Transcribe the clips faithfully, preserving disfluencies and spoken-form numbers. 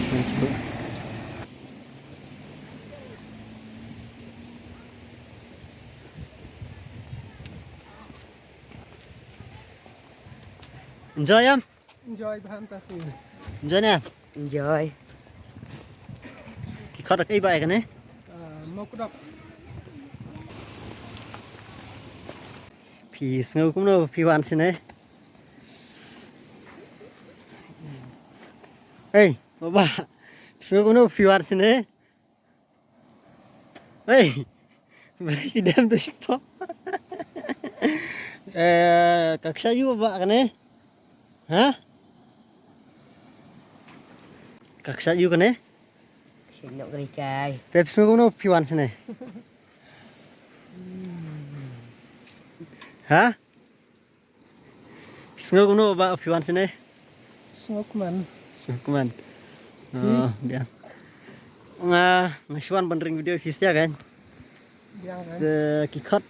Enjoy em? Enjoy bha mynta sngi. Enjoy ne? Enjoy. Ki khot da kaei ba kane? Ah, Mawkdok. Phi sngew kumno phi wan shane? Ei, baba. Phi sngew kumno phi wan shane? Ei, ba phi dem to shipo. Eh, ka kshaid ïu ba kane? Ha? Ka kshaid ïu kane? Kshaid noh kane kai. Te phi sngew kumno phi wan shane? Ha? Sngew kumno ba phi wan shane? Sngew kmen. Sngew kmen. Oh, biang. Nga, nga shu wan ban ring video phi sia kan? Biang kan? Te ki khot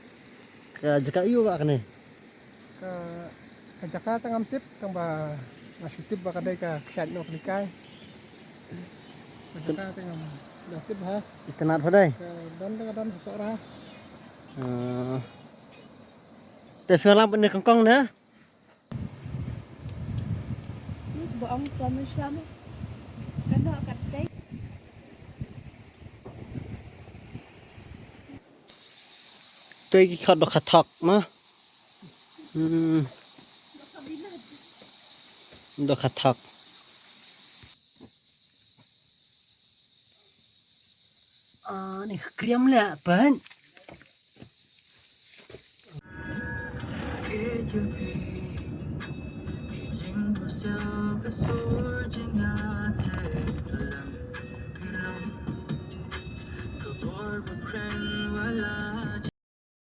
ka jaka ïu ba kane? Ka, ka jaka te ngam tip, tang ba nga shu tip ba ka dei ka kshaid noh kane kai. Ka jaka te ngam, ngam tip ha. Itynnad pha dei? Ka don te ka don ha Sohra. Oh. Te phi wan lang bad ne kongkong ne? Ih, ba ong pha mynsiem. Ka noh ka tei. Te ki khot dohkha thok ma. Hmm. Dohkha thok. Ah, ni kriam le pen.